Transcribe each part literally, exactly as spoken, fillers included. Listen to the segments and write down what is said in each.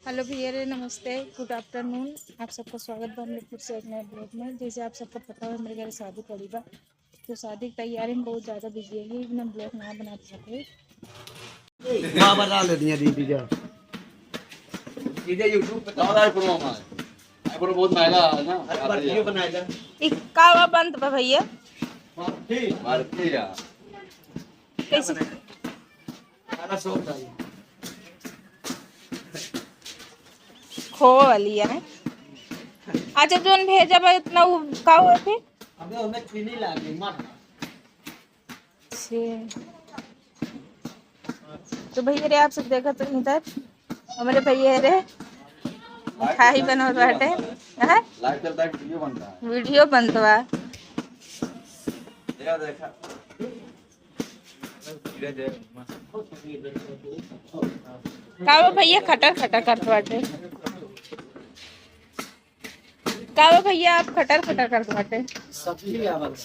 हेलो भैया रे, नमस्ते, गुड आफ्टरनून। आप सबका स्वागत बा हमरे फिर से एक नए ब्लॉग में। जैसे आप सबको पता हो, हमरे घर शादी पड़ी बा, तो शादी की तैयारी में बहुत ज़्यादा बिजी है, इतना ब्लॉग ना बना पाते। बाबा डाल दे दिया दीदी का। सीधे YouTube पे डाल। आईब्रो हमारे, आईब्रो बहुत महंगा है ना। अरे, बर्फियो बनाए जा। ई का बा बंद बा भैया? बर्फी। बर्फी यार। कैसे? सारा शौक है। खोवा वाली है। अच्छा, जोन भेजा बा इतना, वो का हुआ फिर? अबे, ओमे चीनी लागे, मत। अच्छा। तो भैया रे, आप सब देखत हो इधर, हमरे भैया रे मिठाई बनत बाटे। हैं? लाइव चलता है, वीडियो बन रहा है। वीडियो बनत बा। देखा, देखा। का बा भैया, खटर खटर करत बाटे? का बा भैया, आप खटर खटर करत बाटे? सब्जी आवत।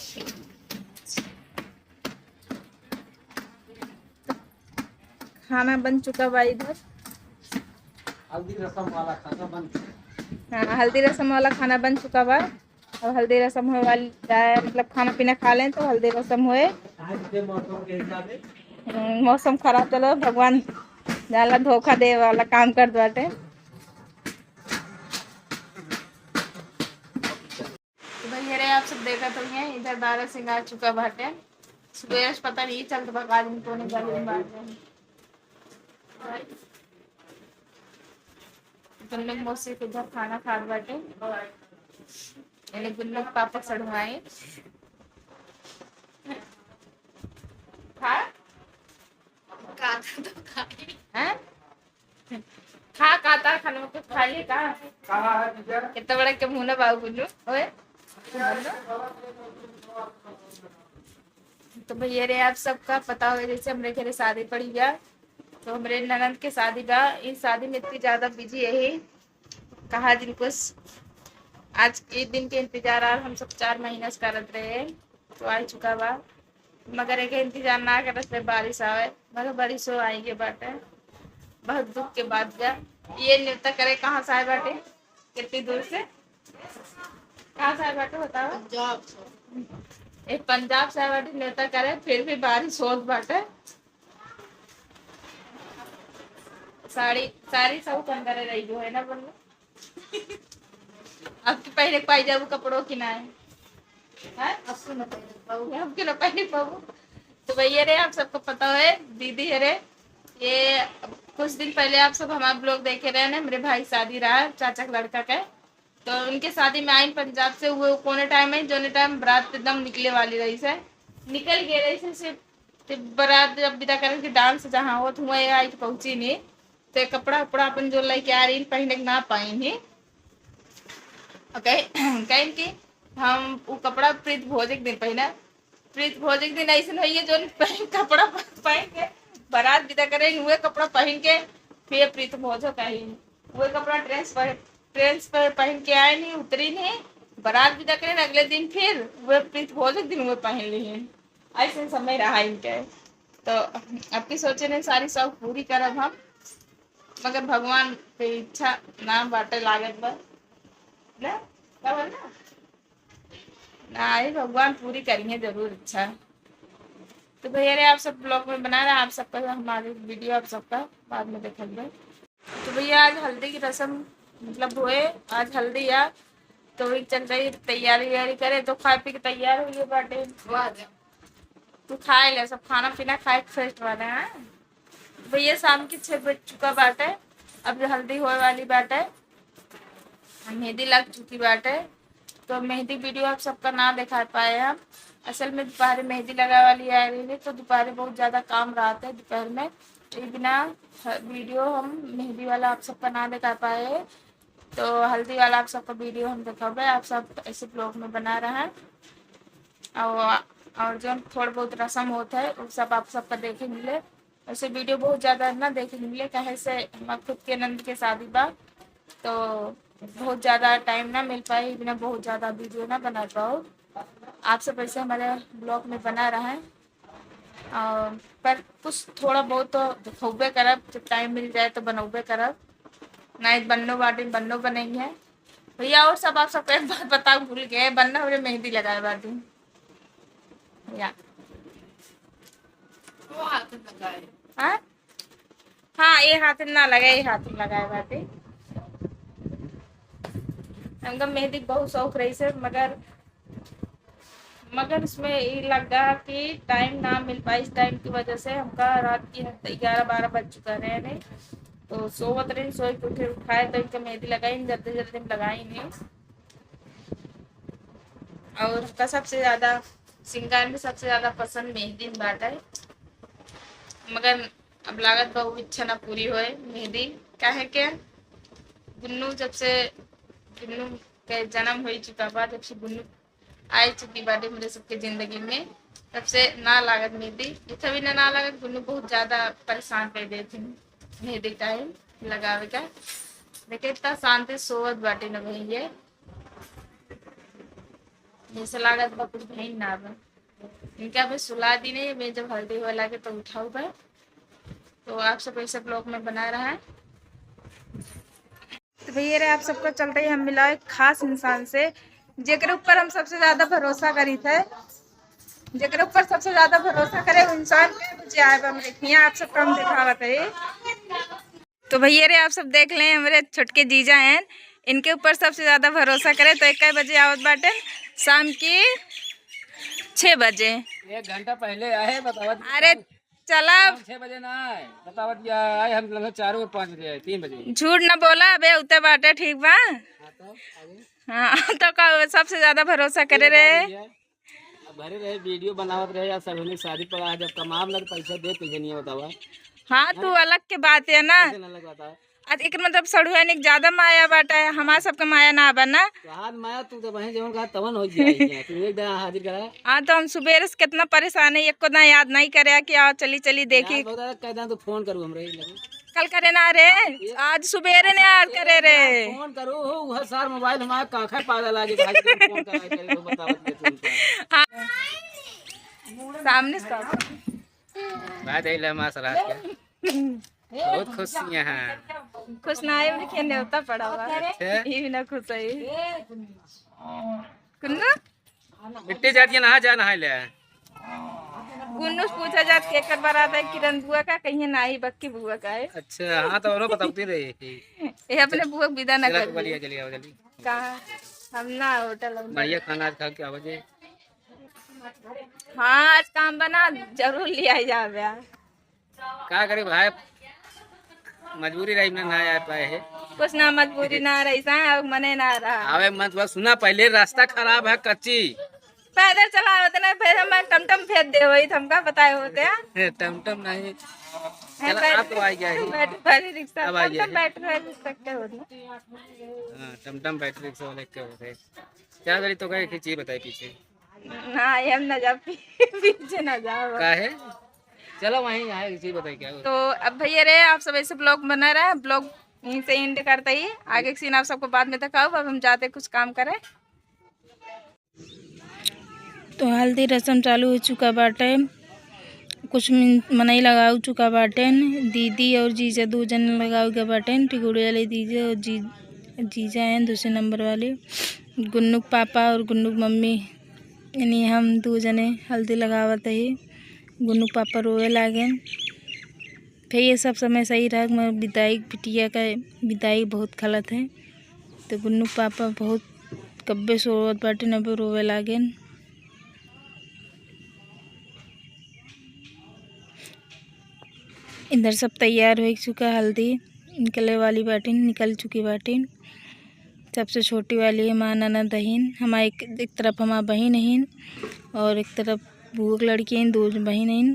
खाना बन चुका बा इधर। हल्दी रसम वाला खाना बन चुका। हाँ, हल्दी रसम वाला खाना बन चुका बा। अब हल्दी रसम होए वाली, मतलब खाना पीना खा लें तो हल्दी रसम होए। आज के मौसम के हिसाब से। हम्म, मौसम खराब चलो, भगवान जाला धोखा दे वाला काम करत बाटे। तो भैया रे, आप सब देखत होइहैं, इधर बारह सिंगार चुका बाटे। सुबह से पता नहीं चलत बा, का दिन कौन गली में बाटे। गुल्लू मौसी के इधर खाना खात बाटे। एने गुल्लू के पापा सड़ुआए। खा? का तो खा। हैं? खा, का ता खाना के खा ले का? कहाँ है भैया? कितना बड़ा के मुंह ना बाबू गुल्लू। ओए। तो भैया रे, आप सबका पता हो, जैसे हमरे घरे शादी पड़ी बा, तो हमरे ननद के शादी बा। इस शादी में इतनी ज्यादा बिजी है, कहा जिनको स-, आज के दिन के इंतजार आर हम सब चार महीना से करत रहे, तो आ चुका बा। मगर एक इंतजार ना करत रहे बारिश आवे, मगर बारिशो आई के बाटे। बहुत दुख के बात बा। ये न्योता करे कहाँ से आए बाटे, कितनी दूर से, कहाँ से आए बाटे बताओ? पंजाब से। ए, पंजाब से आए बाटे न्योता करे, फिर भी बारिश होत बाटे। साड़ी, साड़ी सब अंदर रही जो है ना, बोलो। अब के पहले पाई जाबू कपड़ों की ना है, हैं? अब के ना पहले पाबू। अब के ना पहले पाबू। तो भैया रे, आप सबको पता है, दीदी है रे, ये कुछ दिन पहले आप सब हमारा ब्लॉग देखे रहे ना, हमरे भाई शादी रहा, चाचा के लड़का के, तो उनके शादी में आइन पंजाब से, वो कोने टाइम है, जोने टाइम बारात एकदम निकले वाली रही से, निकल गए रही से, से, ते बारात जब विदा करन के डांस जहाँ होत हुआ, ये आई के पहुँची नहीं, तो कपड़ा उपड़ा अपन जो लेके आ रही, पहने के ना पाइन ही। और कहे, कहेन कि हम वो कपड़ा प्रीत भोज के दिन पहना, प्रीत भोज के दिन ऐसे होइए, जोन पहन, कपड़ा पहन के बारात विदा करे, उहे कपड़ा पहन के फिर प्रीत भोजो कही, उहे कपड़ा ट्रेंस पर, ट्रेंस पर पहन के आए नहीं, उतरी नहीं, बारात विदा करे, अगले दिन फिर उहे प्रीत भोज के दिन उहे पहन ली। ऐसे समय रहा इनके। तो अब की सोचे नहीं, सारी शौक पूरी करब हम, मगर भगवान के इच्छा ना बाटे लागत बा ना, का बोल ना? ना, ये भगवान पूरी करिए जरूर इच्छा। तो भैया रे, आप सब ब्लॉग में बना रहे, आप सबका हमारे वीडियो आप सबका बाद में देखल जाए। तो भैया, आज हल्दी की रस्म मतलब हुए, आज हल्दी या तो वही चल रही तैयारी वैयारी करे, तो खाए पी के तैयार हुई बाटे। वाह। तू खाए ले सब खाना पीना खाए के फेस्ट वाले हैं। भैया, शाम के छः बज चुका बाटे, अब हल्दी होए वाली बाटे, मेहंदी लग चुकी बाटे। तो मेहंदी वीडियो आप सबका ना दिखा पाए हम, असल में दोपहर मेहंदी लगावे वाली आ रही है, तो दोपहर बहुत ज़्यादा काम रहता है दोपहर में, तो ये बिना ह-, वीडियो हम मेहंदी वाला आप सबका ना दिखा पाए। तो हल्दी वाला आप सबका वीडियो हम दिखाबे, आप सब ऐसे ब्लॉग में बना रहे हैं। और, और जो थोड़ा बहुत रस्म होता है, वो सब आप सबका देखे मिले। वैसे वीडियो बहुत ज़्यादा ना देखे मिले, काहे से हमार खुद के नंद के शादी बा, तो बहुत ज़्यादा टाइम ना मिल पाई, बिना बहुत ज़्यादा वीडियो ना बना पाओ। आप सब ऐसे हमारे ब्लॉग में बना रहें, और पर कुछ थोड़ा बहुत तो दिखौबे करब, जब टाइम मिल जाए तो बनौबे करब। नाहीं, बन्नो बाटे, बन्नो बनई है। भैया, और सब आप सबको एक बात बताओ, भूल गए, बन्ना हमरे मेहंदी लगाए बाटे। या। वो हाथ में लगाए। हाँ? हाँ, ये हाथ में ना लगाए, ये हाथ में लगाए बाटे। हमका मेहंदी बहुत शौक रही से, मगर मगर उसमें ई लगा कि टाइम ना मिल पाई। इस टाइम की वजह से हमका रात की ग्यारह बारह बज चुका रहे ने। तो सोवत रही, सोए के उठे, उठाए तो इनका मेहंदी लगाई, जल्दी जल्दी में लगाई नहीं। और हमका सबसे ज़्यादा, सिंगार में सबसे ज़्यादा पसंद मेहंदी में बाटे। मगर अब लागत बा उ इच्छा ना पूरी होए मेहंदी, काहे के गुन्नू जब से, गुन्नू के जन्म हो चुका बा, जब से गुन्नू आए चुकी बाटे हमरे सबके जिंदगी में, तब से ना लागत मेहंदी। इतना भी ना, ना लागत, गुन्नू बहुत ज्यादा परेशान कर देती मेहंदी टाइम लगावे का। देखे इतना शांति सोवत बाटे न भैया, जैसे लागत बा कुछ भइल ना बा। इनका अबे सुला दी नहीं, मैं जब हल्दी होए लागे तो उठाऊ बा। तो आप सब ऐसे ब्लॉग में बना रहा है। तो भैया रे, आप सबका चलते ही हम मिला एक खास इंसान से, जेकरे ऊपर हम सबसे ज्यादा भरोसा करी थे, जेकरे ऊपर सबसे ज्यादा भरोसा करे, वो इंसान के बजे आए बा हमरे हियाँ। आप सबका हम दिखावत है। तो भैया रे, आप सब देख लें, हमरे छोटके जीजा हैं, इनके ऊपर सबसे ज्यादा भरोसा करे। तो एक बजे आवत बाटे, शाम की छः बजे। एक घंटा पहले आए, बतावत अरे, चला। शाम छः बजे ना आए, बतावत क्या आए, हम लगभग चार और पाँच बजे आए, तीन बजे। झूठ ना बोला, अबे उते बाटे, ठीक बा? हाँ, तो आगे? हाँ, तो का सबसे ज्यादा भरोसा करे ये रे। बता भैया, अब घरे रहे, वीडियो बनावत रहे, या सब हमने शादी पड़ा है, जब कमाब ना तो पैसा दे, पैसा नहीं बतावा। हाँ, तू अलग के बात है ना। कैसे ना लग बतावा? आज एक मतलब सड़ुआइन के ज्यादा माया बाटे, हमार सबके माया ना बा ना। तोहार माया तू तो बहन जवन कहा तवन हो गया है, तू एक दाना हाजिर करा। हाँ, तो हम सुबेरे से कितना परेशान है, एको दाना याद नहीं करे कि आओ चली चली देखी। यार, बहुत ज्यादा कह दें तो फोन करू हमरे लगे। कल करे ना रे, ये आज सुबेरे ने याद करे रे। फोन करू हो, वह सार मोबाइल हमारा काखा पाला लागे, भाई तुम फोन करा करे तो बताओ तुम। हाँ। सामने से कहो। भाई दे ले मास रात के। बहुत खुश यहाँ। खुश ना है, उनके न्योता पड़ा हुआ है। अच्छा। ये भी ना खुश है। कुन्नू? बिट्टी जात के नहा जा, नहाए ले। गुन्नू से पूछा जात केकर बारात है, किरण बुआ का, कहिए ना आई, बक्की बुआ का है। अच्छा, हाँ, तो उन्होंने बताती रही कि ये अपने बुआ के विदा ना कर चलिए, चलिए, आओ, जल्दी। कहाँ? हम ना होटल, हम बढ़िया खाना आज खा के आवा जे। हाँ, आज काम बना, जरूर लिया जावे। का करे भाई, मजबूरी रही, ना, ना आ पाए है। कुछ ना, मजबूरी ना रही सा, अब मने ना रहा। आवे मत, बस सुना, पहले रास्ता खराब है, कच्ची। पैदल चला होते ना, फिर हम टमटम भेज दे वही, तो हमका बताए होते हैं। हे, टमटम नहीं। है, चला, बैटरी, आप तो आ गया है। बैटरी वाली रिक्शा, अब आ गया टमटम है। बैटरी वाली रिक्शा के होते हैं। हाँ, टमटम बैटरी रिक्शा वाले के होते हैं। क्या करी तो कहे कि चीज बताई पीछे। ना, हम ना जा, पी-, पीछे ना जाओ। काहे? चलो वहीं यहाँ एक चीज बताई क्या। तो अब भैया रे, आप सब ऐसे ब्लॉग बना रहे हैं, ब्लॉग यहीं से एंड करते ही, आगे के सीन आप सबको बाद में दिखाओ। अब हम जाते कुछ काम करें। तो हल्दी रसम चालू हो चुका बाटे, कुछ मिन-, मनई लगाव चुका बाटेन, दीदी और जीजा दो जन लगाव गए बाटेन, टिकुड़ी वाले दीदी और जी-, जीजा हैं दूसरे नंबर वाले, गुन्नू के पापा और गुन्नू के मम्मी। यानी हम दू जने हल्दी लगावत ही, गुन्नू पापा रोवे लागेन। फिर ये सब समय सही रहा, मगर विदाई, बिटिया का विदाई बहुत गलत है। तो गुन्नू पापा बहुत कब्बे से रोवत बाटे, नब्बे रोवे लागेन। इधर सब तैयार हो चुका, हल्दी निकले वाली बाटिन, निकल चुकी बाटिन। सबसे छोटी वाली हमार ननद बहिन, हमार एक, एक तरफ हमार बहिन अहिन और एक तरफ बुआ के लड़की अहिन, दो बहिन अहिन।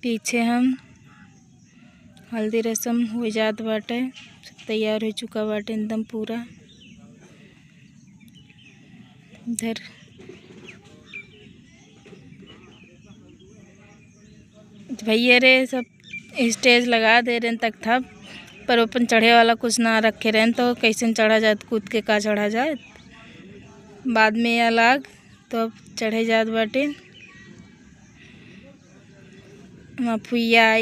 पीछे हम हल्दी रसम हो जात बाटे, सब तैयार हो चुका बाटे एकदम पूरा। इधर भैया रे सब stage लगा दे रहे तक था, पर अपन चढ़े वाला कुछ ना रखे रहे, तो कैसे चढ़ा जात, कूद के का चढ़ा जात। बाद में यह लाग तो अब चढ़े जात बाटे। हमार फुइया आई